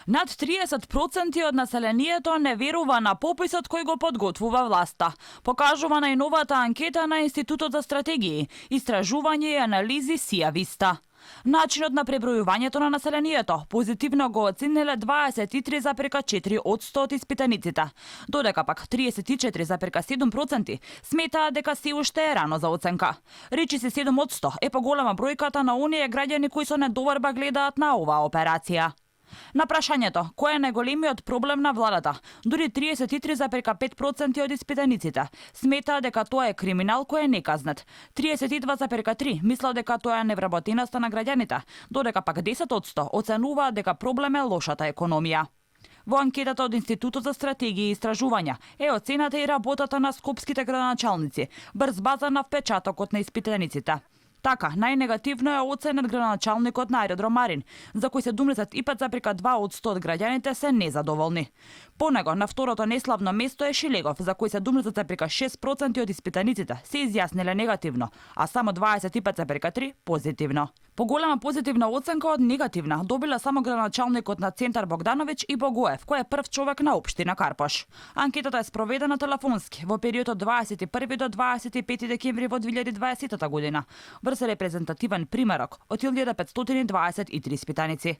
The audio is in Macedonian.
Над 30% од населението не верува на пописот кој го подготвува власта. Покажува најновата анкета на Институтот за стратегии, истражување и анализи Сија Виста. Начинот на пребројувањето на населението позитивно го оцениле 23,4% од испитаниците, додека пак 34,7% сметаат дека се уште е рано за оценка. Речи се 7% е поголема бројката на оние граѓани кои со недоверба гледаат на оваа операција. На прашањето, кој е најголемиот проблем на владата, дури 33,5% од испитаниците сметаа дека тоа е криминал кој е неказнет. 32,3% мислат дека тоа е невработеноста на граѓаните, додека пак 10% оценуваат дека проблем е лошата економија. Во анкетата од Институтот за стратегии и истражувања е оцената и работата на скопските градоначалници, брз база на впечатокот на испитаниците. Така, најнегативно е оценет градоначалникот на аеродром Марин, за кој 75,2% од граѓаните се незадоволни. По него, на второто неславно место е Шилегов, за кој 17,6% од испитаниците се изјасниле негативно, а само 25,3% позитивно. Поголема позитивна оценка од негативна добила само градоначалникот на Центар Богдановиќ и Богоев, кој е прв човек на општина Карпош. Анкетата е спроведена телефонски во периодот 21 до 25 декември во 2020 година, врз репрезентативен примерок од 1523 испитаници.